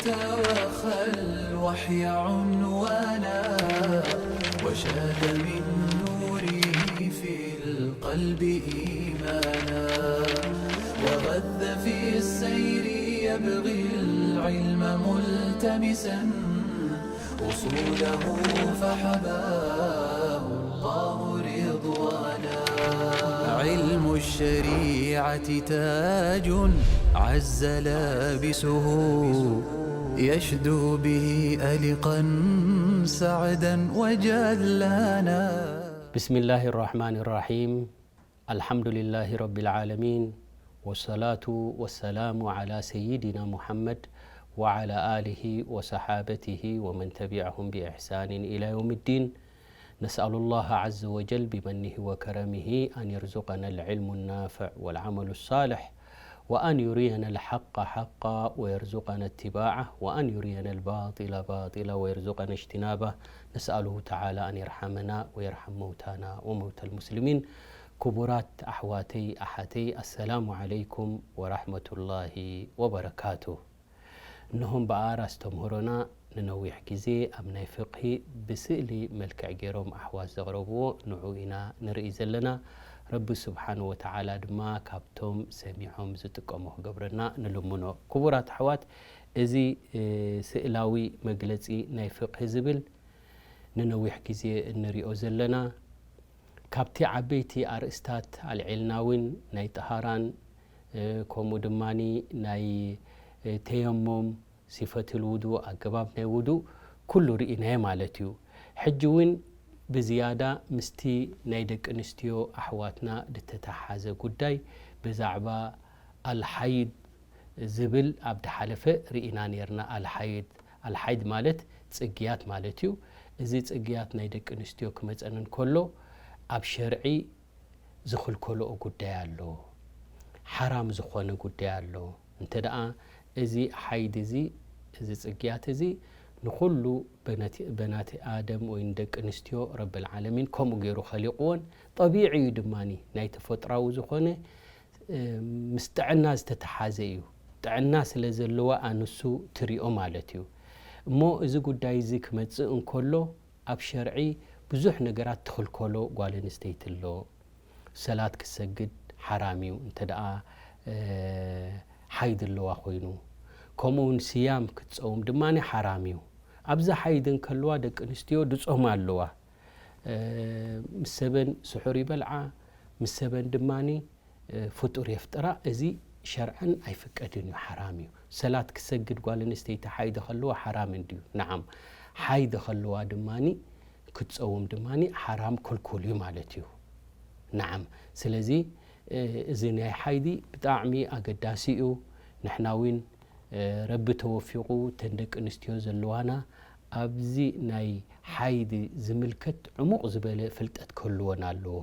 توخى الوحي عنوانا، وشاد من نوره في القلب إيمانا، وغذ في السير يبغي العلم ملتمسا، أصوله فحباه الله رضوانا. علم الشريعة تاج عز لابسه، يشدو به ألقا سعدا وجلانا. بسم الله الرحمن الرحيم. الحمد لله رب العالمين، والصلاة والسلام على سيدنا محمد وعلى آله وصحابته ومن تبعهم بإحسان إلى يوم الدين. نسأل الله عز وجل بمنه وكرمه أن يرزقنا العلم النافع والعمل الصالح، وأن يرينا الحق حقا ويرزقنا اتباعه، وأن يرينا الباطل باطلا ويرزقنا اجتنابه. نسأله تعالى أن يرحمنا ويرحم موتانا وموتى المسلمين. ክቡራት ኣሕዋተይ ኣሓተይ፣ ኣሰላሙ ዓለይኩም ወራሕመቱላሂ ወበረካቱ። እነሆ እምበኣር ኣስተምህሮና ንነዊሕ ግዜ ኣብ ናይ ፍቕሂ ብስእሊ መልክዕ ገይሮም ኣሕዋት ዘቕረብዎ ንዑ ኢና ንርኢ ዘለና። ረቢ ስብሓን ወተዓላ ድማ ካብቶም ሰሚዖም ዝጥቀሙ ክገብረና ንልምኖ። ክቡራት ኣሕዋት፣ እዚ ስእላዊ መግለጺ ናይ ፍቕሂ ዝብል ንነዊሕ ግዜ እንሪኦ ዘለና፣ ካብቲ ዓበይቲ ኣርእስታት ኣልዒልና እውን ናይ ጠሃራን ከምኡ ድማ ናይ ተየሞም፣ ሲፈትል ውዱእ፣ ኣገባብ ናይ ውዱእ ኩሉ ርኢናዮ ማለት እዩ። ሕጂ እውን ብዝያዳ ምስቲ ናይ ደቂ ኣንስትዮ ኣሕዋትና ዝተተሓሓዘ ጉዳይ ብዛዕባ ኣልሓይድ ዝብል ኣብ ድሓለፈ ርኢና ነርና። ኣልሓይድ ኣልሓይድ ማለት ጽግያት ማለት እዩ። እዚ ጽግያት ናይ ደቂ ኣንስትዮ ክመጸን እንከሎ ኣብ ሸርዒ ዝኽልከልኦ ጉዳይ ኣሎ፣ ሓራም ዝኾነ ጉዳይ ኣሎ። እንተ ደኣ እዚ ሓይድ እዚ፣ እዚ ጽግያት እዚ ንኹሉ በነቲ-፣ በናቲ ኣደም ወይ ንደቂ ኣንስትዮ ረብል ዓለሚን ከምኡ ገይሩ ኸሊቕዎን ጠቢዒ እዩ ድማ፣ ናይ ተፈጥራዊ ዝኾነ ምስ ጥዕና ዝተተሓዘ እዩ። ጥዕና ስለ ዘለዋ ኣንሱ ትሪኦ ማለት እዩ። እሞ እዚ ጉዳይ እዚ ክመጽእ እንከሎ ኣብ ሸርዒ ብዙሕ ነገራት ትኽልከሎ ጓል ኣንስተይቲ ኣሎ። ሰላት ክሰግድ ሓራም እዩ እንተ ደኣ ሓይድ ኣለዋ ኮይኑ፣ ከምኡ እውን ስያም ክትጸውም ድማ ሓራም እዩ። ኣብዛ ሓይድ እንከለዋ ደቂ ኣንስትዮ ድጾማ ኣለዋ። ምስ ሰበን ስሑር ይበልዓ፣ ምስ ሰበን ድማ ፍጡር የፍጥራ። እዚ ሸርዐን ኣይፍቀድን እዩ፣ ሓራም እዩ። ሰላት ክሰግድ ጓል ኣንስተይቲ ሓይድ ከለዋ ሓራም እንድዩ። ነዓም፣ ሓይድ ከለዋ ድማ ክትጸውም ድማ ሓራም፣ ክልኩል እዩ ማለት እዩ። ነዓም። ስለዚ እዚ ናይ ሓይዲ ብጣዕሚ ኣገዳሲ እዩ። ንሕና እውን ረቢ ተወፊቑ እተን ደቂ ኣንስትዮ ዘለዋና ኣብዚ ናይ ሓይዲ ዝምልከት ዕሙቕ ዝበለ ፍልጠት ክህልወን ኣለዎ።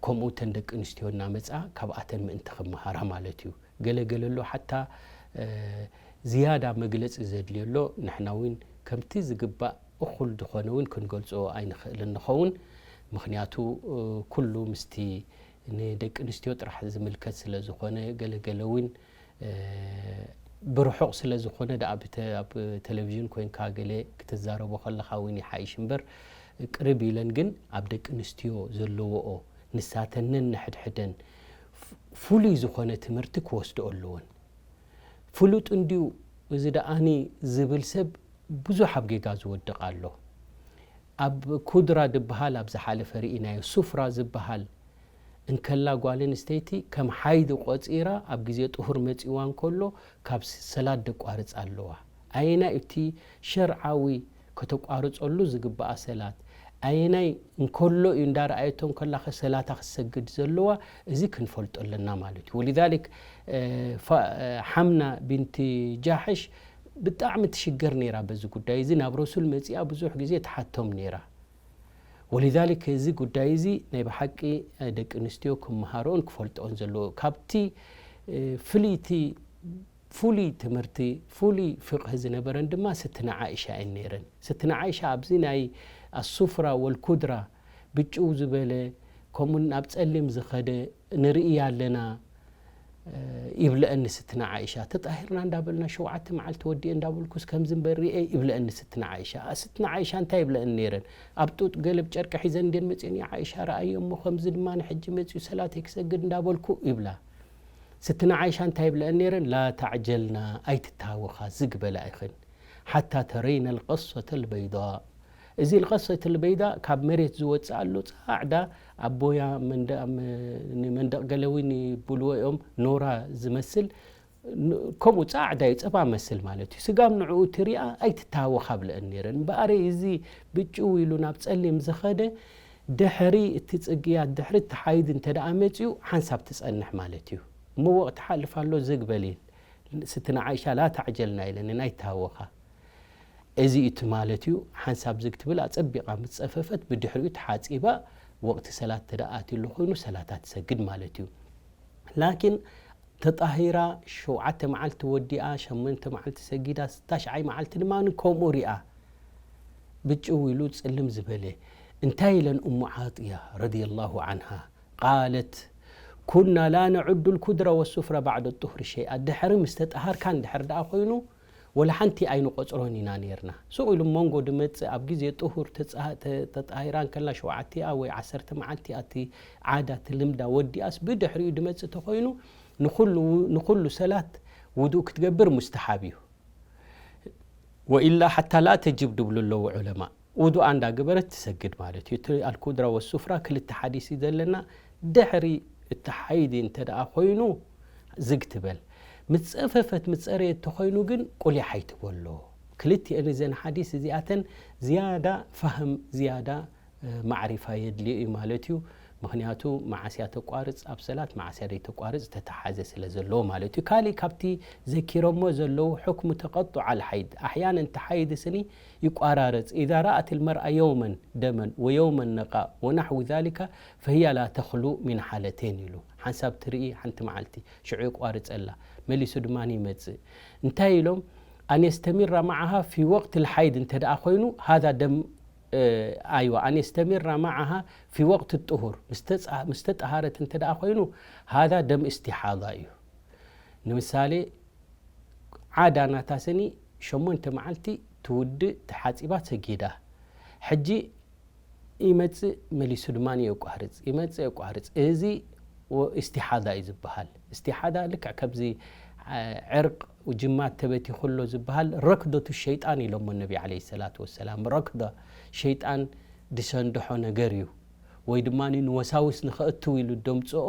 ከምኡ እተን ደቂ ኣንስትዮ እናመጻ ካብኣተን ምእንቲ ክመሃራ ማለት እዩ። ገለ ገለ ኣሎ ሓታ ዝያዳ መግለጺ ዘድልዮ ኣሎ። ንሕና እውን ከምቲ ዝግባእ እኹል ዝኾነ እውን ክንገልጾ ኣይንኽእልን ንኸውን። ምኽንያቱ ኩሉ ምስቲ ንደቂ ኣንስትዮ ጥራሕ ዝምልከት ስለ ዝኾነ፣ ገለ ገለ እውን ብርሑቕ ስለ ዝኾነ ደኣ ብተ-፣ ኣብ ቴሌቪዥን ኮይንካ ገለ ክትዛረቦ ከለኻ እውን ይሓይሽ እምበር፣ ቅርብ ኢለን ግን ኣብ ደቂ ኣንስትዮ ዘለዎኦ ንሳተን ነንሕድሕደን ፍ-፣ ፍሉይ ዝኾነ ትምህርቲ ክወስድኦ ኣለወን። ፍሉጥ እንድዩ እዚ ደኣኒ ዝብል ሰብ ብዙሕ ኣብ ጌጋ ዝወድቕ ኣሎ። ኣብ ኩድራ ድበሃል ኣብ ዝሓለፈ ርኢናዮ፣ ሱፍራ ዝበሃል እንከላ ጓል ኣንስተይቲ ከም ሓይዲ ቆጺራ ኣብ ግዜ ጥሁር መጺዋ እንከሎ ካብ ስ-፣ ሰላት ደቋርጻ ኣለዋ። ኣየናይ እቲ ሸርዓዊ ከተቋርጸሉ ዝግባኣ ሰላት? ኣየናይ እንከሎ እዩ እንዳረኣየቶ እንከላ ከ ሰላታ ክትሰግድ ዘለዋ? እዚ ክንፈልጦ ኣለና ማለት እዩ። ወሊዛሊክ፣ እ፣ ፋ-፣ እ፣ ሓምና ቢንቲ ጃሕሽ ብጣዕሚ ትሽገር ነይራ በዚ ጉዳይ እዚ። ናብ ረሱል መጺኣ ብዙሕ ግዜ ትሓቶም ነይራ። ወሊዛሊክ እዚ ጉዳይ እዚ ናይ ብሓቂ ደቂ ኣንስትዮ ክመሃርኦን ክፈልጥኦን ዘለዎ። ካብቲ፣ እ፣ ፍልይቲ፣ ፍሉይ ትምህርቲ፣ ፍሉይ ፍቕሂ ዝነበረን ድማ ስትና ዓኢሻ እየን ነይረን። ስትና ዓኢሻ ኣብዚ ናይ ኣሱፍራ ወልኩድራ ብጭው ዝበለ፣ ከምኡን ናብ ጸሊም ዝኸደ ንርኢ ኣለና። ይብለአኒ ስትና ዓይሻ። ተጣሂርና እንዳበልና ሸውዓተ መዓልቲ ወዲኤ እንዳበልኩስ ከምዚ እምበር ሪኤ ይብለአኒ ስትና ዓይሻ። ስትና ዓይሻ እንታይ ይብለአኒ ነይረን? ኣብ ጡጥ ገለብ ጨርቂ ሒዘን እንዴን መፅእን፣ "ያ ዓይሻ፣ ረኣዮ እሞ ከምዚ ድማ ንሕጂ መፅኡ ሰላተይ ክሰግድ እንዳበልኩ" ይብላ። ስትና ዓይሻ እንታይ ይብለአን ነይረን? "ላ ተዕጀልና፣ ኣይትታወኻ፣ ዝግ በላ ኢኽን። ሓታ ተረይነ ልቀሰተ ልበይዳ." እዚ ልቀሰት ልበይዳ ካብ መሬት ዝወፅእ ኣሎ፣ ፃዕዳ ኣቦያ መንደ-፣ ም-፣ ንመንደቕ ገለዊ ንብልዎ እዮም፣ ኖራ ዝመስል፣ ን-፣ ከምኡ ፃዕዳ እዩ፣ ፀባ መስል ማለት እዩ። ስጋብ ንዕኡ ትሪኣ ኣይትታወኻ ብለአን ነይረን። እምበኣረይ እዚ ብጭው ኢሉ ናብ ፀሊም ዝኸደ ድሕሪ እቲ ፅግያት፣ ድሕሪ እቲ ሓይድ እንተ ደኣ መፅዩ ሓንሳብ ትፀንሕ ማለት እዩ። እሞ ወቕቲ ሓልፍ ኣሎ፣ ዝግ በሊ። ስትና ዓይሻ ላ ተዕጀልና ኢለንን ኣይትሃወኻ። እዚ እቲ ማለት እዩ። ሓንሳብ ዝግ ትብል፣ ኣጸቢቓ ምስ ጸፈፈት ብድሕሪኡ ተሓጺባ ወቕቲ ሰላት እንተ ደኣ ኣትዩ ኣሎ ኮይኑ ሰላታ ትሰግድ ማለት እዩ። ላኪን ተጣሂራ ሸውዓተ መዓልቲ ወዲኣ፣ ሸሞንተ መዓልቲ ሰጊዳ፣ ታሽዓይ መዓልቲ ድማ ከምኡ ሪኣ ብጭው ኢሉ ጽልም ዝበለ። እንታይ ኢለን እሙ ዓጥያ ረዲየላሁ ዓንሃ? ቃለት ኩና ላ ነዑዱ ልኩድረ ወሱፍረ ባዕደ ጡሁር ሸይኣ። ድሕሪ ምስ ተጠሃርካ እንድሕር ደኣ ኮይኑ ወላ ሓንቲ ኣይንቆጽሮን ኢና ነይርና። ሱቕ ኢሉ መንጎ ድመጽእ ኣብ ግዜ ጥሁር ተጻ-፣ ተ-፣ ተጣሂራ እንከላ ሸውዓቲኣ ወይ ዓሰርተ መዓልቲ ኣቲ ዓዳ እቲ ልምዳ ወዲኣስ ብድሕሪኡ ድመጽእ ተኾይኑ ንኹሉ፣ ንኹሉ ሰላት ውዱእ ክትገብር ሙስተሓብ እዩ። ወኢላ ሓታ ላ ተጅብ ድብሉ ኣለዉ ዑለማ። ውዱኣ እንዳገበረት ትሰግድ ማለት እዩ። እቲ ኣልኩድራ ወሱፍራ ክልተ ሓዲስ እዩ ዘለና። ድሕሪ እቲ ሓይዲ እንተ ደኣ ኮይኑ ዝግ ትበል። ምስ ጸፈፈት፣ ምስ ጸረየት ተኾይኑ ግን ቁሊሕ ኣይትበሎ። ክልቲኤን እዘን ሓዲስ እዚኣተን ዝያዳ ፋህም፣ ዝያዳ፣ እ፣ ማዕሪፋ የድልዮ እዩ ማለት እዩ። ምኽንያቱ መዓስ እያ ተቋርጽ ኣብ ሰላት፣ መዓስ እያ ዘይተቋርጽ ተተሓዘ ስለ ዘለዎ ማለት እዩ። ካሊእ ካብቲ ዘኪሮሞ ዘለዉ ሕክሙ ተቐጡዕ ኣልሓይድ። ኣሕያነን እቲ ሓይድ ስኒ ይቋራረጽ። ኢዛ ረኣት ልመርኣ የውመን ደመን ወየውመን ነቃ ወናሕዊ ዛሊካ ፈህያ ላ ተኽሉ ሚን ሓለቴን ኢሉ። ሓንሳብ ትርኢ ሓንቲ መዓልቲ ሽዑ የቋርጸላ፣ መሊሱ ድማ ይመጽእ። እንታይ ኢሎም? ኣን የስተሚራ መዓሃ ፊ ወቅት ልሓይድ እንተ ደኣ ኮይኑ ሃዛ ደም፣ እ፣ ኣይዋ፣ ኣን የስተሚራ መዓሃ ፊ ወቅት ጥሁር፣ ምስ ተጻ-፣ ምስ ተጠሃረት እንተ ደኣ ኮይኑ ሃዛ ደም እስቲሓዳ እዩ። ንምሳሌ ዓዳ ናታ ስኒ ሸሞንተ መዓልቲ ትውድእ፣ ተሓጺባ፣ ሰጊዳ። ሕጂ ይመጽእ መሊሱ ድማ የቋርጽ፣ ይመጽእ የቋርጽ። እዚ ወ-፣ እስቲሓዳ እዩ ዝበሃል። እስቲሓዳ ልክዕ ከምዚ፣ ዓ-፣ ዕርቅ ጅማት ተበቲኹ ኣሎ ዝበሃል ረክደቱ ሸይጣን ኢሎሞ ነቢ ዓለይሂ ሰላቱ ወሰላም። ረክዳ ሸይጣን ድሰንድሖ ነገር እዩ። ወይ ድማ ንወሳውስ ንኸእትው ኢሉ ደምጽኦ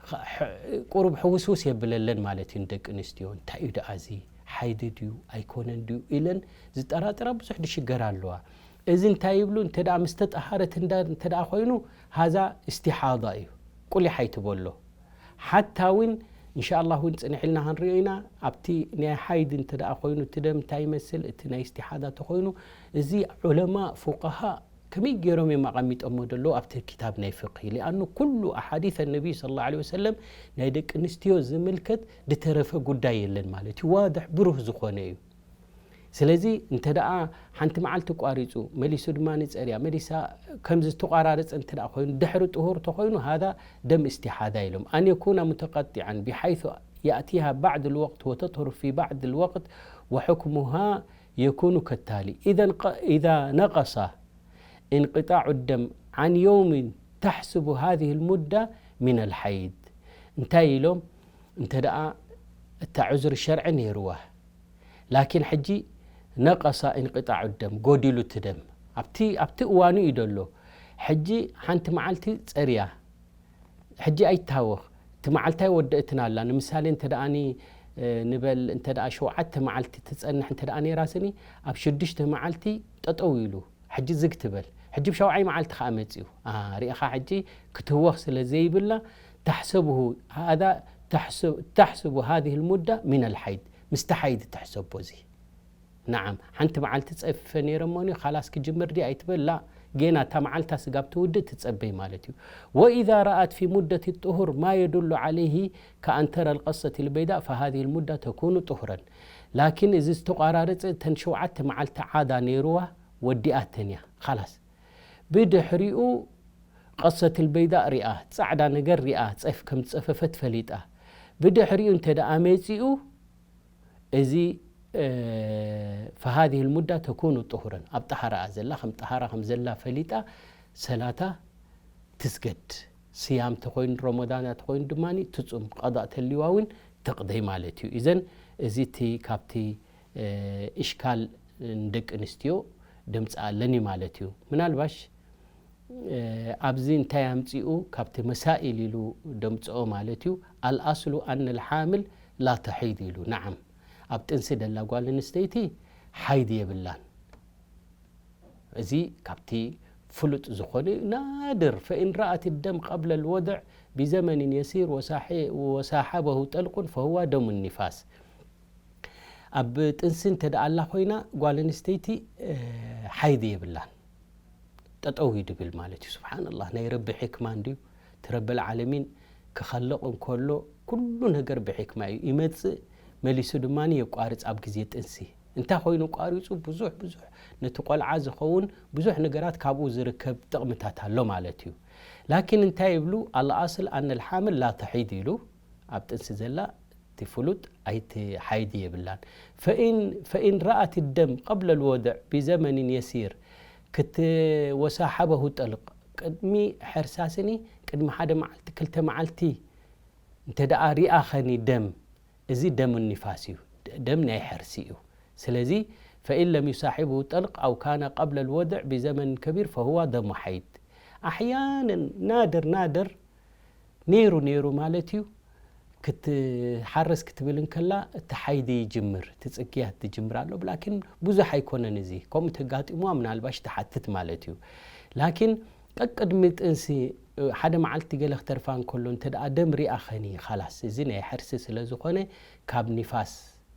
ኸ-፣ ሕ-፣ ቁሩብ ሕውስውስ የብለለን ማለት እዩ ንደቂ ኣንስትዮ። እንታይ እዩ ደኣ እዚ? ሓይዲ ድዩ ኣይኮነን ድዩ ኢለን ዝጠራጠራ ብዙሕ ድሽገር ኣለዋ። እዚ እንታይ ይብሉ? እንተ ደኣ ምስ ተጠሃረት እንዳ-፣ እንተ ደኣ ኮይኑ ሃዛ እስቲሓዳ እዩ። ቁሊሕ ኣይትበሎ። ሓታ እውን እንሻ ኣላህ እውን ጽንሕ ኢልና ክንሪኦ ኢና። ኣብቲ ናይ ሓይዲ እንተ ደኣ ኮይኑ እቲ ደም እንታይ ይመስል፣ እቲ ናይ እስቲሓዳ ተኾይኑ፣ እዚ ዑለማ ፉቃሃ ከመይ ገይሮም እዮም ኣቐሚጦሞ ዘለዉ ኣብቲ ክታብ ናይ ፍቅሂ? ሊኣኑ ኩሉ ኣሓዲት ነቢይ ሰለላሁ ዐለይሂ ወሰለም ናይ ደቂ ኣንስትዮ ዝምልከት ድተረፈ ጉዳይ የለን ማለት እዩ። ዋድሕ ብሩህ ዝኾነ እዩ። ስለዚ እንተ ደኣ ሓንቲ መዓልቲ ቋሪጹ፣ መሊሱ ድማ ንጸርያ፣ መሊሳ ከምዚ ዝተቋራረጸ እንተ ደኣ ኮይኑ፣ ድሕሪ ጥሁር ተኾይኑ፣ ሃዛ ደም እስቲሓዳ ኢሎም። ኣን የኩና ሙተቀጢዓን ቢሓይሱ የእቲሃ ባዕድ ልወቅት ወተጥሁር ፊ ባዕድ ልወቅት ወሕክሙሃ የኩኑ ከታሊ። ኢዘን ቀ-፣ ኢዛ ነቀሳ እንቅጣዑ ደም ዓን የውምን ተሕስቡ ሃዚህ ልሙዳ ሚን ኣልሓይድ። እንታይ ኢሎም? እንተ ደኣ እታ ዑዝሪ ሸርዒ ነይርዋ፣ ላኪን ሕጂ ነቀሳ እንቅጣዑ ደም፣ ጎዲሉ እቲ ደም። ኣብቲ፣ ኣብቲ እዋኑ እዩ ደሎ። ሕጂ ሓንቲ መዓልቲ ጸርያ፣ ሕጂ ኣይትሃወኽ። እቲ መዓልቲ ኣይወደእትን ኣላ። ንምሳሌ እንተ ደኣኒ፣ እ፣ ንበል እንተ ደኣ ሸውዓተ መዓልቲ ትጸንሕ እንተ ደኣ ነይራ ስኒ፣ ኣብ ሽዱሽተ መዓልቲ ጠጠው ኢሉ። ሕጂ ዝግ ትበል። ሕጂ ብሻውዓይ መዓልቲ ከኣ መጺኡ። ኣ፣ ሪኢኻ ሕጂ ክትህወኽ ስለ ዘይብላ፣ ተሕሰብሁ፣ ሃዛ ተሕስ-፣ ተሕስቡ ሃዚህ ልሙዳ ሚን ኣልሓይድ። ምስቲ ሓይድ ትሕሰቦ እዚ። ነዓም፣ ሓንቲ መዓልቲ ጸፊፈ ነይረ እሞኒ፣ ኻላስ ክጅምር ድየ ኣይትበል፣ ላ፣ ጌና እታ መዓልታ ስጋብ ትውድእ ትጸበይ ማለት እዩ። ወኢዛ ረኣት ፊ ሙደት ጥሁር ማ የዱሉ ዓለይሂ ከኣን ተረ ልቀሰት ልበይዳእ ፈሃዚህ ልሙዳ ተኩኑ ጥሁረን። ላኪን እዚ ዝተቋራረጸ እተን ሸውዓተ መዓልቲ ዓዳ ነይርዋ ወዲኣተን እያ። ኻላስ። ብድሕሪኡ ቀሰት ልበይዳእ ሪኣ፣ ጻዕዳ ነገር ሪኣ፣ ጸፍ-፣ ከም ዝጸፈፈት ፈሊጣ። ብድሕሪኡ እንተ ደኣ መጺኡ፣ እዚ፣ እ፣ فهذه المدة تكون طهرا፣ ኣብ ጠሃራኣ ዘላ፣ ከም ጠሃራ ከም ዘላ ፈሊጣ፣ ሰላታ ትስገድ። ስያም ተኾይኑ፣ ረመዳን ተኾይኑ ድማ ትጹም፣ ቀዳእ ተልዋ እውን ተቕደይ ማለት እዩ። እዘን፣ እዚ እቲ ካብቲ፣ እ፣ እሽካል ንደቂ ኣንስትዮ ደምጽኣለን እዩ ማለት እዩ። ምናልባሽ፣ እ፣ ኣብዚ እንታይ ኣምጺኡ፣ ካብቲ መሳኢል ኢሉ ደምጽኦ ማለት እዩ። الأصل أن الحامل لا تحيض ኢሉ። ነዓም፣ ኣብ ጥንሲ ደላ ጓል ኣንስተይቲ ሓይድ የብላን። እዚ ካብቲ ፍሉጥ ዝኾነ ናድር፣ فإن رأت الدم قبل الوضع بزمن يسير وصاح-، وصاحبه طلق فهو دم النفاس። ኣብ ጥንሲ እንተ ደኣ ኣላ ኮይና ጓል ኣንስተይቲ፣ እ፣ ሓይድ የብላን። ጠጠው እዩ ድብል ማለት እዩ። ስብሓንላህ፣ ናይ ረቢ ሕክማ እንድዩ። እቲ ረብል ዓለሚን ክኸልቕ እንከሎ ኩሉ ነገር ብሕክማ እዩ። ይመጽእ፣ መሊሱ ድማ የቋርጽ ኣብ ግዜ ጥንሲ። እንታይ ኮይኑ ቋሪጹ? ብዙሕ፣ ብዙሕ ነቲ ቆልዓ ዝኸውን ብዙሕ ነገራት ካብኡ ዝርከብ ጥቕምታት ኣሎ ማለት እዩ። ላኪን እንታይ ይብሉ? الأصل أن الحامل لا تحيض ኢሉ፣ ኣብ ጥንሲ ዘላ እቲ ፍሉጥ ኣይቲ ሓይዲ የብላን። فإن، فإن رأت الدم قبل الوضع بزمن يسير ክት-، وصاحبه طلق ቅድሚ ሕርሳ ስኒ፣ ቅድሚ ሓደ መዓልቲ፣ ክልተ መዓልቲ እንተ ደኣ ሪኣ ኸኒ ደም፣ እዚ ደም ኒፋስ እዩ፣ ደ-፣ ደም ናይ ሕርሲ እዩ። ስለዚ فإن لم يصاحبه طلق أو كان قبل الوضع بزمن كبير فهو دم حيض። ኣሕያነን ናድር ናድር ነይሩ ነይሩ ማለት እዩ። ክትሓርስ ክትብል እንከላ እቲ ሓይዲ ይጅምር፣ እቲ ጽግያት ትጅምር ኣሎ። ላኪን ብዙሕ ኣይኮነን እዚ። ከምኡ ተጋጢምዋ ምናልባሽ ትሓትት ማለት እዩ። ላኪን ቀቅድሚ ጥንሲ ሓደ መዓልቲ ገለ ክተርፋ እንከሎ እንተ ደኣ ደም ሪኣ ኸኒ፣ ኻላስ እዚ ናይ ሕርሲ ስለ ዝኾነ ካብ ኒፋስ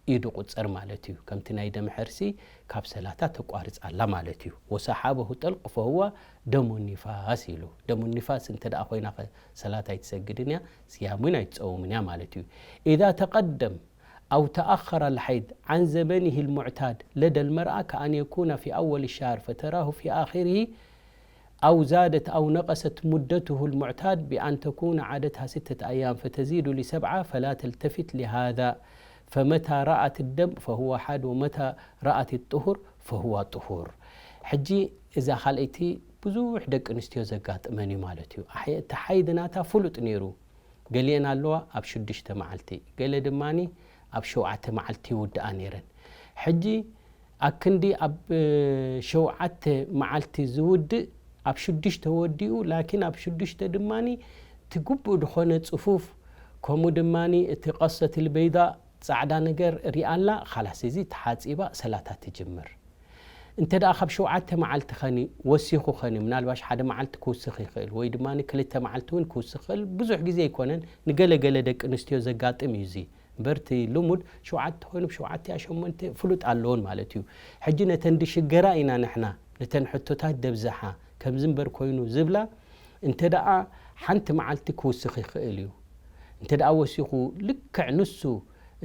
እዩ ድቑጸር ማለት እዩ። ከምቲ ናይ ደም ሕርሲ ካብ ሰላታ ተቋርጽ ኣላ ማለት እዩ። وصاحبه طلق فهو دم نفاس ኢሉ። ደሙ ኒፋስ እንተ ደኣ ኮይና ኸ ሰላት ኣይትሰግድን እያ፣ ስያም እውን ኣይትጸውምን እያ ማለት እዩ። إذا تقدم أو تأخر الحيض عن زمنه المعتاد لدى المرأة كأن يكون في أول الشهر فتراه في آخره أو زادت أو نقصت مدته المعتاد بأن تكون عادتها ستة أيام فتزيد لسبعة فلا تلتفت لهذا فمتى رأت الدم فهو حيض ومتى رأت الطهر فهو طهور። ሕጂ እዛ ካልኣይቲ ብዙሕ ደቂ ኣንስትዮ ዘጋጥመን እዩ ማለት እዩ። ኣሕ-፣ እቲ ሓይድ ናታ ፍሉጥ ነይሩ። ገሊአን ኣለዋ ኣብ ሽዱሽተ መዓልቲ፣ ገለ ድማኒ ኣብ ሸውዓተ መዓልቲ ይውድኣ ነይረን። ሕጂ ኣክንዲ ኣብ፣ እ፣ ሸውዓተ መዓልቲ ዝውድእ ኣብ ሽዱሽተ ወዲኡ፣ ላኪን ኣብ ሽዱሽተ ድማኒ እቲ ግቡእ ዝኾነ ጽፉፍ፣ ከምኡ ድማኒ እቲ ቀሰት ልበይዳ ጻዕዳ ነገር ሪኣላ፣ ኻላስ እዚ ተሓጺባ ሰላታ ትጅምር። እንተ ደኣ ካብ ሸውዓተ መዓልቲ ኸኒ ወሲኹ ኸኒ፣ ምናልባሽ ሓደ መዓልቲ ክውስኽ ይኽእል፣ ወይ ድማ ክልተ መዓልቲ እውን ክውስኽ ይኽእል። ብዙሕ ግዜ ኣይኮነን፣ ንገለ ገለ ደቂ ኣንስትዮ ዘጋጥም እዩ እዚ። እምበር እቲ ልሙድ ሸውዓተ ኮይኑ፣ ብሸውዓተ እያ ሸሞንተ ፍሉጥ ኣለዎን ማለት እዩ። ሕጂ ነተን ድሽገራ ኢና ንሕና፣ ነተን ሕቶታት ደብዝሓ፣ ከምዚ እምበር ኮይኑ ዝብላ፣ እንተ ደኣ ሓንቲ መዓልቲ ክውስኽ ይኽእል እዩ። እንተ ደኣ ወሲኹ፣ ልክዕ ንሱ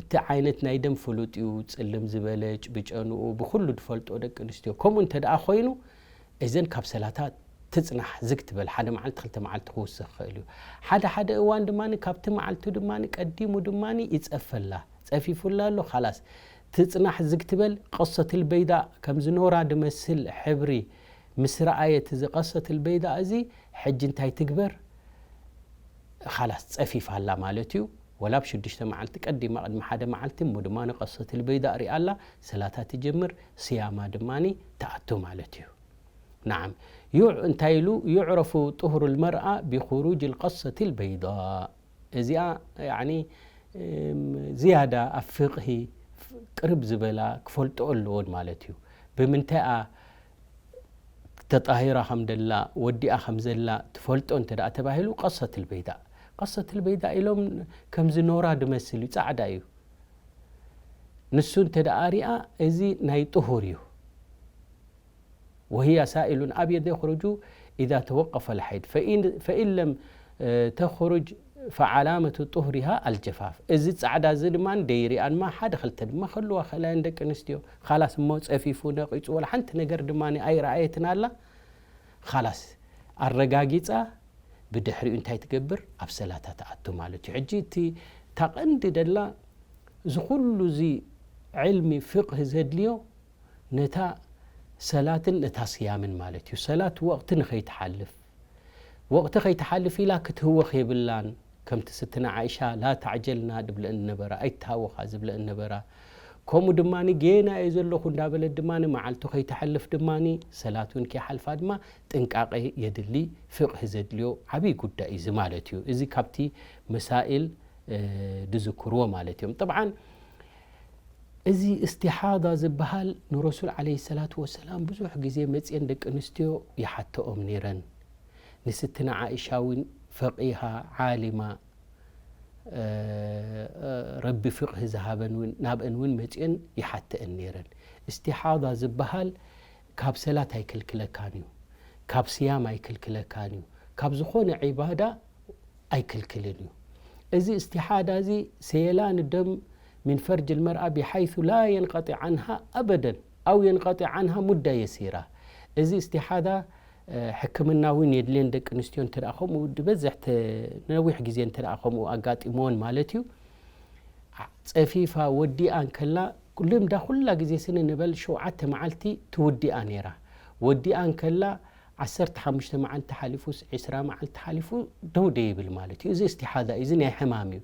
እቲ ዓይነት ናይ ደም ፍሉጥ እዩ፣ ጽልም ዝበለ፣ ጭብጨንኡ ብኹሉ ዝፈልጦ ደቂ ኣንስትዮ። ከምኡ እንተ ደኣ ኮይኑ፣ እዘን ካብ ሰላታ ትጽናሕ ዝግ ትበል፣ ሓደ መዓልቲ፣ ክልተ መዓልቲ ክውስኽ ይኽእል እዩ። ሓደ ሓደ እዋን ድማ ካብቲ መዓልቱ ድማ ቀዲሙ ድማ ይጸፈላ፣ ጸፊፉላ ኣሎ፣ ኻላስ ትጽናሕ ዝግ ትበል፣ ቀሰትል በይዳ ከምዚ ኖራ ድመስል ሕብሪ ምስ ረኣየት፣ እዚ ቀሰትል በይዳ እዚ ሕጂ እንታይ ትግበር? ኻላስ ጸፊፋ ኣላ ማለት እዩ። ወላ ብ ሽዱሽተ መዓልቲ ቀዲማ፣ ቅድሚ ሓደ መዓልቲ እሞ ድማ ንቀሰትል በይዳ ሪኣ ኣላ፣ ሰላታ ትጅምር፣ ስያማ ድማኒ ትኣቱ ማለት እዩ። ነዓም። ዩ-፣ እንታይ ኢሉ? يعرف طهر المرأة بخروج القصة البيضاء። እዚኣ፣ ያዕኒ፣ እም፣ ዝያዳ ኣብ ፍቕሂ ቅርብ ዝበላ ክፈልጥኦ ኣለዎን ማለት እዩ። ብምንታይ እያ ተጣሂራ ከም ደላ፣ ወዲኣ ከም ዘላ ትፈልጦ እንተ ደኣ ተባሂሉ፣ ቀሰትል በይዳ። ቀሰትል በይዳ ኢሎም ከምዚ ኖራ ድመስል እዩ፣ ጻዕዳ እዩ። ንሱ እንተ ደኣ ሪኣ፣ እዚ ናይ ጥሁር እዩ። وهي سائل أبيض يخرج إذا توقف الحيض، فإن، فإن لم، እ፣ تخرج فعلامة طهرها الجفاف። እዚ ጻዕዳ እዚ ድማ ደይሪኣን ማ ሓደ ክልተ ድማ ከልዋ ከላየን ደቂ ኣንስትዮ። ኻላስ እሞ ጸፊፉ ነቒጹ ወላ ሓንቲ ነገር ድማ ኣይረኣየትን ኣላ። ኻላስ ኣረጋጊጻ ብድሕሪኡ እንታይ ትገብር? ኣብ ሰላታ ትኣቱ ማለት እዩ። ሕጂ እቲ እታ ቀንዲ ደላ እዚ ኩሉ እዚ ዕልሚ ፍቕህ ዘድልዮ ነታ ሰላትን ነታ ስያምን ማለት እዩ። ሰላት ወቕቲ ንኸይትሓልፍ፣ ወቕቲ ከይትሓልፍ ኢላ ክትህወኽ የብላን። ከምቲ ስትና ዓይሻ ላ ታዕጀልና ድብለአን ነበራ፣ ኣይትሃወኻ ዝብለአን ነበራ። ከምኡ ድማ ጌና እየ ዘለኹ እንዳበለት ድማ መዓልቱ ከይትሓልፍ ድማ ሰላት እውን ከይሓልፋ ድማ ጥንቃቄ የድሊ። ፍቕህ ዘድልዮ ዓብዪ ጉዳይ እዚ ማለት እዩ። እዚ ካብቲ መሳኢል ድዝክርዎ ማለት እዮም። ጠብዓን እዚ እስቲሓዳ ዝበሃል ንረሱል ዓለይሂ ሰላቱ ወሰላም ብዙሕ ግዜ መፅየን ደቂ ኣንስትዮ ይሓተኦም ነይረን። ንስትና ዓኢሻ እውን ፈቂሃ ዓሊማ ረቢ ፍቕህ ዝሃበን እውን ናብአን እውን መፅየን ይሓተአን ነይረን። እስቲሓዳ ዝበሃል ካብ ሰላት ኣይክልክለካን እዩ፣ ካብ ስያም ኣይክልክለካን እዩ፣ ካብ ዝኾነ ዒባዳ ኣይክልክልን እዩ። እዚ እስቲሓዳ እዚ ሰየላን ደም ምን ፈርጅ ልመርኣ ብሓይሱ ላ የንቀጢዕ ዓንሃ ኣበደን ኣው የንቀጢዕ ዓንሃ ሙዳ የሲራ። እዚ እስቲሓዳ ሕክምና እውን የድልየን ደቂ ኣንስትዮ እንተ ከምኡ ዝበዝሕ ነዊሕ ግዜ እንተ ከምኡ ኣጋጢምዎን ማለት እዩ። ፀፊፋ ወዲኣ እንከላ ልምዳ ኩላ ግዜ ስኒ ንበል ሸውዓተ መዓልቲ ትውዲኣ ነይራ። ወዲኣ እንከላ ዓሰርተ ሓሙሽተ መዓልቲ ሓሊፉስ ዒስራ መዓልቲ ሓሊፉ ደው ደይብል ማለት እዩ። እዚ እስቲሓዳ እዩ፣ እዚ ናይ ሕማም እዩ።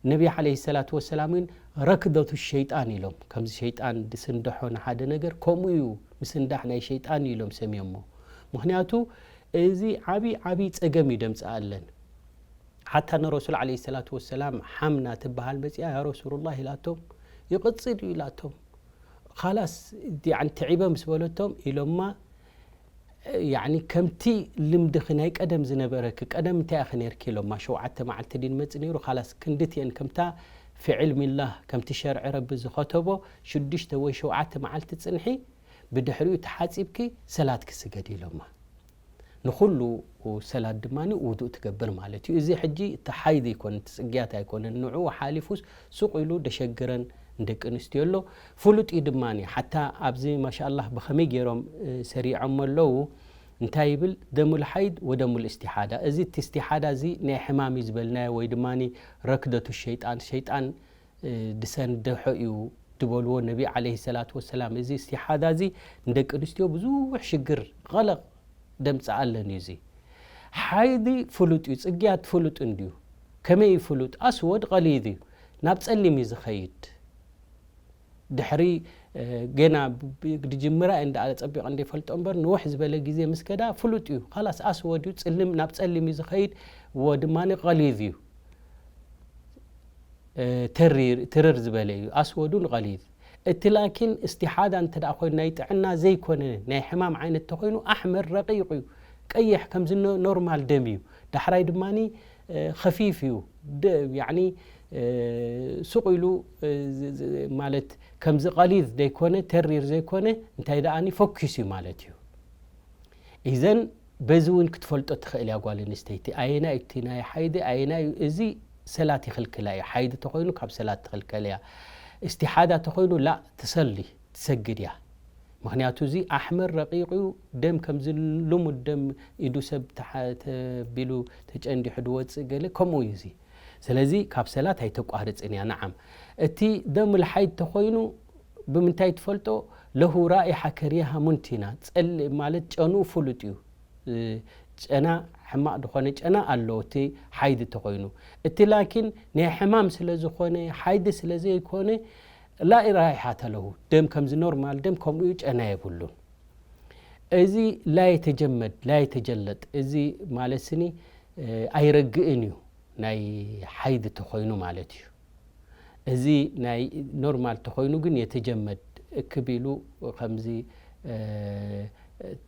ነቢ ዓለይሂ ሰላቱ ወሰላም እውን ረክደቱ ሸይጣን ኢሎም፣ ከምዚ ሸይጣን ድስንድሖ ንሓደ ነገር ከምኡ እዩ፣ ምስንዳሕ ናይ ሸይጣን እዩ ኢሎም ሰሚዮሞ። ምክንያቱ እዚ ዓብዪ ዓብዪ ፀገም እዩ ደምፅኣለን። ሓታ ንረሱል ዓለይሂ ሰላቱ ወሰላም ሓምና ትበሃል መፂኣ፣ ያ ረሱሉላህ ኢላቶም፣ ይቕፅል እዩ ኢላቶም። ካላስ ያኒ ትዒበ ምስ በለቶም ኢሎማ፣ ያኒ ከምቲ ልምድኺ ናይ ቀደም ዝነበረኪ፣ ቀደም እንታይ ኢኺ ነይርኪ ኢሎማ፣ ሸውዓተ መዓልቲ ድዩ ንመፅእ ነይሩ፣ ካላስ ክንድቲ እየን ከምታ ፊዕል ሚላህ ከምቲ ሸርዒ ረቢ ዝኸተቦ ሽዱሽተ ወይ ሸውዓተ መዓልቲ ፅንሒ፣ ብድሕሪኡ ተሓፂብኪ ሰላትኪ ስገዲ ኢሎማ። ንኹሉ ሰላት ድማ ውዱእ ትገብር ማለት እዩ። እዚ ሕጂ እቲ ሓይድ ኣይኮነን፣ እቲ ጽግያት ኣይኮነን። ንዕኡ ሓሊፉስ ሱቕ ኢሉ ደሸግረን ንደቂ ኣንስትዮ ኣሎ። ፍሉጥ እዩ ድማ፣ ሓታ ኣብዚ ማሻኣላህ ብኸመይ ገይሮም፣ እ፣ ሰሪዖም ኣለዉ። እንታይ ይብል? ደሙል ሓይድ ወደሙል እስቲሓዳ። እዚ እቲ እስቲሓዳ እዚ ናይ ሕማም እዩ ዝበልናዮ ወይ ድማ ረክደቱ ሸይጣን፣ ሸይጣን እ፣ ድሰንደሖ እዩ ድበልዎ ነቢ ዓለይሂ ሰላቱ ወሰላም። እዚ እስቲሓዳ እዚ ንደቂ ኣንስትዮ ብዙሕ ሽግር፣ ቐለቕ ደምፅኣለን እዩ። እዚ ሓይዲ ፍሉጥ እዩ፣ ፅግያት ፍሉጥ እንድዩ። ከመይ እዩ ፍሉጥ? ኣስወድ ቐሊድ እዩ፣ ናብ ፀሊም እዩ ዝኸይድ። ድሕሪ፣ እ፣ ገና ብ-፣ ብ-፣ ድጅምራ እየ እንዳ ፀቢቐ እንደ ይፈልጦ እምበር፣ ንውሕ ዝበለ ግዜ ምስ ከዳ ፍሉጥ እዩ። ኻላስ ኣስወድ እዩ፣ ፅልም፣ ናብ ፀሊም እዩ ዝኸይድ፣ ወ-፣ ድማ ቐሊድ እዩ። እ፣ ተሪር-፣ ትርር ዝበለ እዩ፣ ኣስወዱን ቐሊድ። እቲ ላኪን እስቲሓዳ እንተ ደኣ ኮይኑ ናይ ጥዕና ዘይኮነ ናይ ሕማም ዓይነት ተኾይኑ ኣሕመር ረቂቕ እዩ፣ ቀይሕ ከምዚ ኖ-፣ ኖርማል ደም እዩ። ዳሕራይ ድማኒ፣ እ፣ ኸፊፍ እዩ፣ ደ-፣ ያዕኒ፣ እ፣ ሱቕ ኢሉ፣ እ፣ ዝ-፣ ዝ-፣ ማለት ከምዚ ቐሊድ ዘይኮነ ተሪር ዘይኮነ እንታይ ደኣኒ ፈኪስ እዩ ማለት እዩ። ኢዘን በዚ እውን ክትፈልጦ ትኽእል እያ ጓል ኣንስተይቲ። ኣየናይ እቲ ናይ ሓይዲ፣ ኣየናይ እዚ ሰላት ይኽልክላ እዩ። ሓይዲ ተኾይኑ ካብ ሰላት ትኽልከል እያ። እስቲሓዳ ተኾይኑ ላእ ትሰሊ፣ ትሰግድ እያ። ምኽንያቱ እዚ ኣሕመር ረቂቕ እዩ፣ ደም ከምዚ ልሙድ ደም ኢዱ ሰብ ተሓ-፣ ተቢሉ ተጨንዲሑ ድወፅእ ገለ ከምኡ እዩ እዚ። ስለዚ ካብ ሰላት ኣይተቋርፅን እያ። ነዓም፣ እቲ ደም ልሓይድ ተኾይኑ ብምንታይ ትፈልጦ? ለሁ ራኢሓ ከሪሃ ሙንቲና፣ ጸል-፣ ማለት ጨንኡ ፍሉጥ እዩ። እ፣ ጨና፣ ሕማቕ ዝኾነ ጨና ኣለዎ እቲ ሓይዲ ተኾይኑ። እቲ ላኪን ናይ ሕማም ስለ ዝኾነ፣ ሓይዲ ስለ ዘይኮነ፣ ላ ራኢሓተ ለሁ፣ ደም ከምዚ ኖርማል ደም ከምኡ እዩ፣ ጨና የብሉን። እዚ ላ የተጀመድ፣ ላ የተጀለጥ፣ እዚ ማለት ስኒ፣ እ፣ ኣይረግእን እዩ፣ ናይ ሓይዲ ተኾይኑ ማለት እዩ። እዚ ናይ ኖርማል ተኾይኑ ግን የተጀመድ እክብ ኢሉ ከምዚ፣ እ፣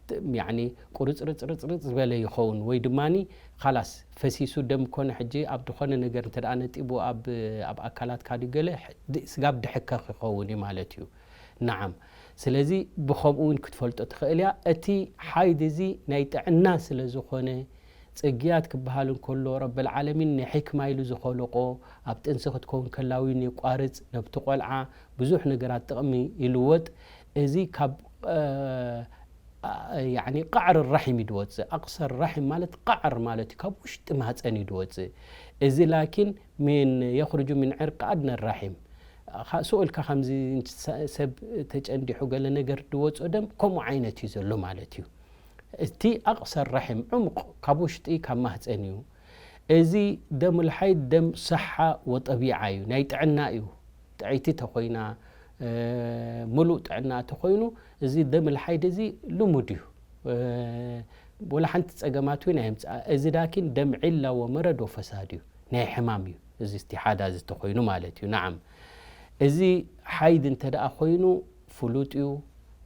ት-፣ ያዕኒ ቁርፅርፅርፅርፅ ዝበለ ይኸውን ወይ ድማኒ ኻላስ ፈሲሱ ደም ኮነ ሕጂ ኣብ ዝኾነ ነገር እንተ ደኣ ነጢቡ ኣብ፣ ኣብ ኣካላትካ ድዩ ገለ ሕ-፣ ድ-፣ ስጋብ ድሕከኽ ይኸውን እዩ ማለት እዩ። ነዓም። ስለዚ ብኸምኡ እውን ክትፈልጦ ትኽእል እያ። እቲ ሓይድ እዚ ናይ ጥዕና ስለ ዝኾነ፣ ጽግያት ክበሃል እንከሎ፣ ረብል ዓለሚን ንሕክማ ኢሉ ዝኸለቆ፣ ኣብ ጥንሲ ክትከውን ከላ እውን የቋርጽ፣ ነብቲ ቆልዓ ብዙሕ ነገራት ጥቕሚ ይልወጥ። እዚ ካብ፣ እ፣ ያኒ ቃዕር ራሒም እዩ ድወፅእ። ኣቅሰር ራሒም ማለት ቃዕር ማለት እዩ፣ ካብ ውሽጢ ማህፀን እዩ ድወፅእ። እዚ ላኪን ምን የኽርጁ ምን ዕርቅ ኣድነ ራሒም። ስኡልካ ከምዚ ሰብ ተጨንዲሑ ገለ ነገር ድወፅኦ ደም ከምኡ ዓይነት እዩ ዘሎ ማለት እዩ። እቲ ኣቅሰር ራሒም ዕሙቕ ካብ ውሽጢ ካብ ማህፀን እዩ። እዚ ደም ልሓይድ ደም ሰሓ ወጠቢዓ እዩ፣ ናይ ጥዕና እዩ። ጥዕይቲ ተኾይና፣ ሙሉእ ጥዕና ተኾይኑ፣ እዚ ደም ልሓይድ እዚ ልሙድ እዩ። ወላ ሓንቲ ጸገማት እውን ኣየምጽኣ። እዚ ዳኪን ደም ዒላ ወመረድ ወፈሳድ እዩ፣ ናይ ሕማም እዩ። እዚ እስቲሓዳ እዚ ተኾይኑ ማለት እዩ። ነዓም፣ እዚ ሓይድ እንተ ደኣ ኮይኑ ፍሉጥ እዩ።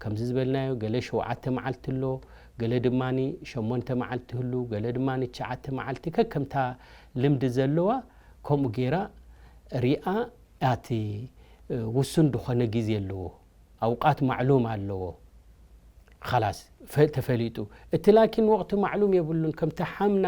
ከምዚ ዝበልናዮ፣ ገለ ሸውዓተ መዓልቲ ኣሎ፣ ገለ ድማ ሸሞንተ መዓልቲ ህሉ፣ ገለ ድማ ትሽዓተ መዓልቲ፣ ከከምታ ልምዲ ዘለዋ ከምኡ ገይራ ሪኣ። ኣቲ ውሱን ዝኾነ ግዜ ኣለዎ፣ ኣውቃት ማዕሉም ኣለዎ። ኻላስ፣ ፈ-፣ ተፈሊጡ። እቲ ላኪን ወቕቲ ማዕሉም የብሉን። ከምቲ ሓምና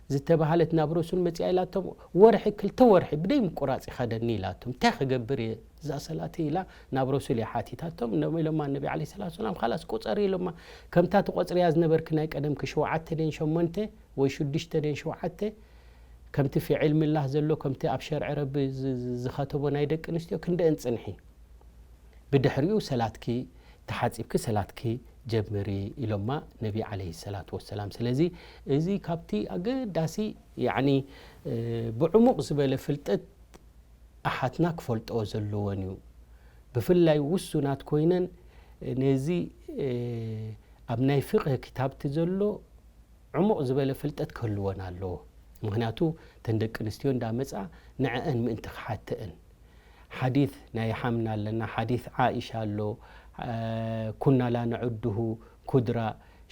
ዝተባህለት ናብ ረሱል መጺኣ ኢላቶም፣ "ወርሒ፣ ክልተ ወርሒ ብደይ ምቁራጽ ይኸደኒ" ኢላቶም። "እንታይ ክገብር እየ? እዛ ሰላተይ?" ኢላ ናብ ረሱል እያ ሓቲታቶም። ነ-፣ ኢሎማ ነቢ ዓለይሂ ሰላቱ ወሰላም፣ "ኻላስ፣ ቁጸሪ" ኢሎማ። ከምታ ትቆጽርያ ዝነበርኪ ናይ ቀደምኪ ሸውዓተ ደን ሸሞንተ ወይ ሽዱሽተ ደን ሸውዓተ፣ ከምቲ ፊ ዒልሚላህ ዘሎ፣ ከምቲ ኣብ ሸርዒ ረቢ ዝ-፣ ዝ-፣ ዝኸተቦ ናይ ደቂ ኣንስትዮ ክንደአን ጽንሒ። ብድሕሪኡ ሰላትኪ ተሓጺብኪ ሰላትኪ ጀምሪ ኢሎማ ነቢ ዓለይሂ ሰላቱ ወሰላም። ስለዚ እዚ ካብቲ ኣገዳሲ፣ ያዕኒ፣ እ፣ ብዕሙቕ ዝበለ ፍልጠት ኣሓትና ክፈልጥኦ ዘለወን እዩ። ብፍላይ ውሱናት ኮይነን ነዚ፣ እ፣ ኣብ ናይ ፍቅህ ክታብቲ ዘሎ ዕሙቕ ዝበለ ፍልጠት ክህልወን ኣለዎ። ምኽንያቱ እተን ደቂ ኣንስትዮ እንዳመጻ ንዐአን ምእንቲ ክሓተአን። ሓዲት ናይ ሓምና ኣለና፣ ሓዲት ዓኢሻ ኣሎ፣ እ፣ ኩና ላ ነዑድሁ ኩድራ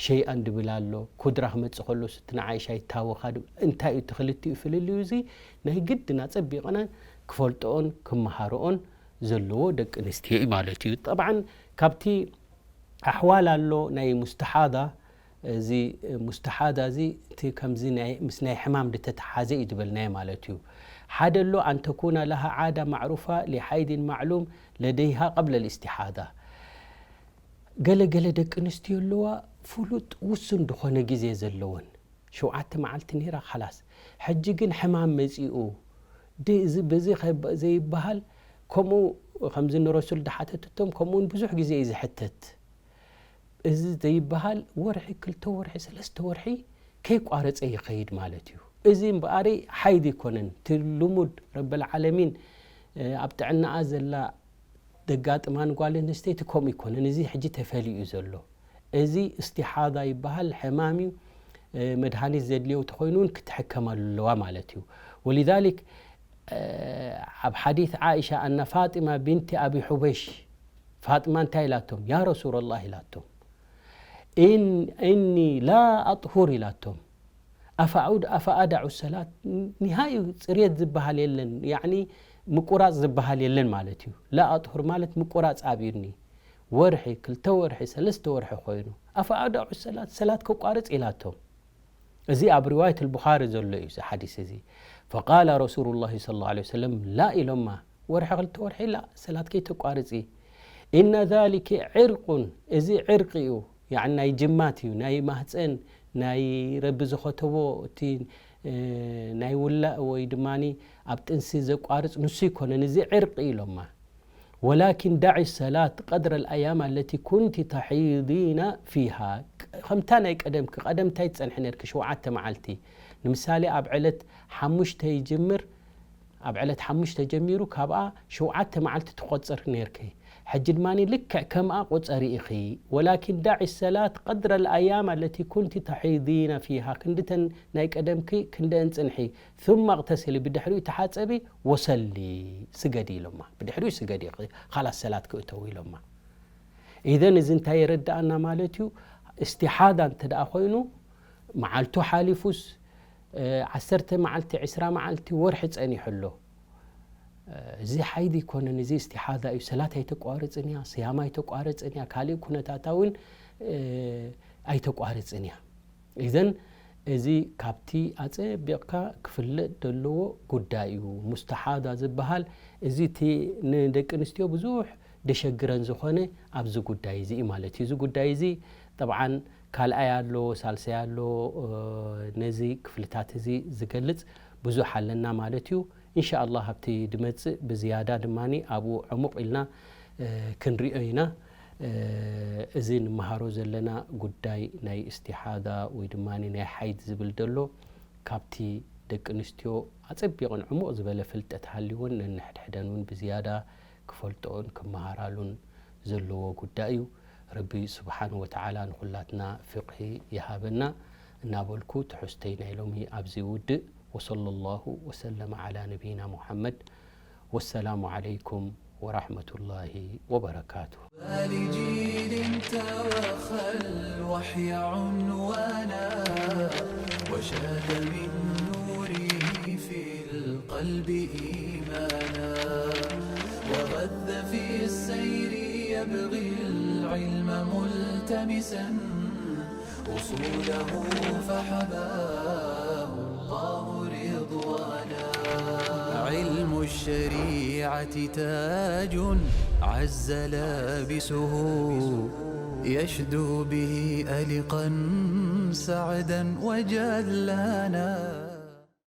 ሸይኣን ድብል ኣሎ። ኩድራ ክመጽእ ከሎ ስትና ዓኢሻ ይታወኻ ድብል። እንታይ እዩ እቲ ክልቲኡ ፍልልዩ? እዚ ናይ ግድን ኣጸቢቐን ክፈልጥኦን ክመሃርኦን ዘለዎ ደቂ ኣንስትዮ እዩ ማለት እዩ። ጠብዓን ካብቲ ኣሕዋል ኣሎ ናይ ሙስተሓዳ፣ እዚ ሙስተሓዳ እዚ እቲ ከምዚ ናይ፣ ምስ ናይ ሕማም ድተተሓዘ እዩ ዝበልናዮ ማለት እዩ። ሓደ ኣሎ፣ ኣን ተኩነ ለሃ ዓዳ ማዕሩፋ ሊሓይድን ማዕሉም ለደይሃ ቀብለ ልእስቲሓዳ። ገለ ገለ ደቂ ኣንስትዮ ኣለዋ ፍሉጥ ውሱን ድኾነ ግዜ ዘለወን፣ ሸውዓተ መዓልቲ ነይራ፣ ኻላስ። ሕጂ ግን ሕማም መጺኡ፣ ድ-፣ እዚ፣ በዚ ኸይበ-፣ ዘይበሃል፣ ከምኡ ከምዚ ንረሱል ድሓተትቶም፣ ከምኡውን ብዙሕ ግዜ እዩ ዝሕተት። እዚ ዘይበሃል ወርሒ፣ ክልተ ወርሒ፣ ሰለስተ ወርሒ ከይቋረጸ ይኸይድ ማለት እዩ። እዚ እምበኣሪ ሓይድ ኣይኮነን። እቲ ልሙድ ረበል ዓለሚን፣ እ፣ ኣብ ጥዕናኣ ዘላ ደጋጥማን ጓል ኣንስተይቲ ከምኡ ኣይኮነን። እዚ ሕጂ ተፈልዩ እዩ ዘሎ። እዚ እስቲሓዳ ይበሃል፣ ሕማም እዩ። እ፣ መድሃኒት ዘድልዮ ተኾይኑ እውን ክትሕከመሉ ኣለዋ ማለት እዩ። ወሊዛሊክ፣ እ፣ ኣብ ሓዲት ዓኢሻ፣ ኣና ፋጢማ ቢንቲ ኣቢ ሑበይሽ፣ ፋጥማ እንታይ ኢላቶም? "ያ ረሱለላህ" ኢላቶም፣ "ኢን-፣ ኢኒ ላ ኣጥሁር" ኢላቶም። "ኣፈ ኣዑድ-፣ ኣፈ ኣዳዑ ሰላት?" ኒሃዩ ጽርየት ዝበሃል የለን፣ ያዕኒ ምቁራጽ ዝበሃል የለን ማለት እዩ። ላ ኣጥሁር ማለት ምቁራጽ ኣብዩኒ። ወርሒ፣ ክልተ ወርሒ፣ ሰለስተ ወርሒ ኮይኑ፣ "ኣፈ ኣዳዑ ሰላት?" ሰላት ከቋርጽ ኢላቶም። እዚ ኣብ ሪዋየት ኣልቡኻሪ ዘሎ እዩ፣ እዚ ሓዲስ እዚ። ፈቃለ ረሱሉላሂ ሰለላሁ ዐለይሂ ወሰለም፣ "ላ" ኢሎማ፣ "ወርሒ ክልተ ወርሒ ላ፣ ሰላት ከይተቋርጺ። ኢነ ዛሊከ ዕርቁን፣ እዚ ዕርቂ እዩ፣ ያዕኒ ናይ ጅማት እዩ፣ ናይ ማህፀን፣ ናይ ረቢ ዝኸተቦ እቲ፣ እ፣ ናይ ውላእ ወይ ድማኒ ኣብ ጥንሲ ዘቋርጽ ንሱ ኣይኮነን፣ እዚ ዕርቂ" ኢሎማ። "ወላኪን ዳዒ ሰላት ቀድረ ልኣያም ኣለቲ ኩንቲ ተሒዲና ፊሃ።" ከምታ ናይ ቀደምኪ፣ ቀደም እንታይ ትጸንሒ ነርኪ? ሸውዓተ መዓልቲ። ንምሳሌ፣ ኣብ ዕለት ሓሙሽተ ይጅምር፣ ኣብ ዕለት ሓሙሽተ ጀሚሩ፣ ካብኣ ሸውዓተ መዓልቲ ትቆጽር ነርኪ። ሕጂ ድማኒ ልክዕ ከምኣ ቁጸሪ ኢኺ። "ወላኪን ዳዒ ሰላት ቀድረ ልኣያም ኣለቲ ኩንቲ ተሒዲና ፊሃ።" ክንድተን ናይ ቀደምኪ ክንደአን ጽንሒ። ثم اغتسلي፣ ብድሕሪኡ ተሓጸቢ፣ "ወሰሊ"፣ ስገዲ ኢሎማ። ብድሕሪኡ ስገዲ፣ ኻላስ ሰላት ክእተው ኢሎማ። ኢዘን እዚ እንታይ የረድኣና ማለት እዩ? እስቲሓዳ እንተ ደኣ ኮይኑ፣ መዓልቱ ሓሊፉስ፣ እ፣ ዓሰርተ መዓልቲ፣ ዕስራ መዓልቲ፣ ወርሒ ጸኒሑ ኣሎ። እ፣ እዚ ሓይድ ኣይኮነን፣ እዚ እስቲሓዳ እዩ። ሰላት ኣይተቋርጽን እያ፣ ስያም ኣይተቋርጽን እያ፣ ካልእ ኩነታታ እውን፣ እ፣ ኣይተቋርጽን እያ። ኢዘን እዚ ካብቲ ኣጸቢቕካ ክፍለጥ ዘለዎ ጉዳይ እዩ። ሙስተሓዳ ዝበሃል እዚ እቲ ንደቂ ኣንስትዮ ብዙሕ ደሸግረን ዝኾነ ኣብዚ ጉዳይ እዚ እዩ ማለት እዩ። እዚ ጉዳይ እዚ ጠብዓን ካልኣይ ኣሎ፣ ሳልሳይ ኣሎ፣ ነዚ ክፍልታት እዚ ዝገልጽ ብዙሕ ኣለና ማለት እዩ። እንሻ ኣላህ ኣብቲ ድመጽእ ብዝያዳ ድማ ኣብኡ ዕሙቕ ኢልና ክንሪኦ ኢና። እዚ ንመሃሮ ዘለና ጉዳይ ናይ እስቲሓዳ ወይ ድማ ናይ ሓይድ ዝብል ደሎ ካብቲ ደቂ ኣንስትዮ ኣጸቢቕን ዕሙቕ ዝበለ ፍልጠት ሃልይወን ነንሕድሕደን እውን ብዝያዳ ክፈልጥኦን ክመሃራሉን ዘለዎ ጉዳይ እዩ። ረቢ ስብሓን ወተዓላ ንኹላትና ፍቕሂ ይሃበና እናበልኩ ትሕዝተይ ናይ ሎሚ ኣብዚ ውድእ። ወሰለ ላሁ ወሰለመ ዓላ ነቢይና ሙሓመድ። ወሰላሙ ዓለይኩም ወራሕመቱላሂ ወበረካቱ። لجيل توخى الوحي عنوانا، وشاد من نوره في القلب إيمانا، وغذ في السير يبغي العلم ملتمسا، أصوله فحباه الله رضوانا. علم الشريعة تاج عز لابسه، يشدو به ألقا سعدا وجلانا.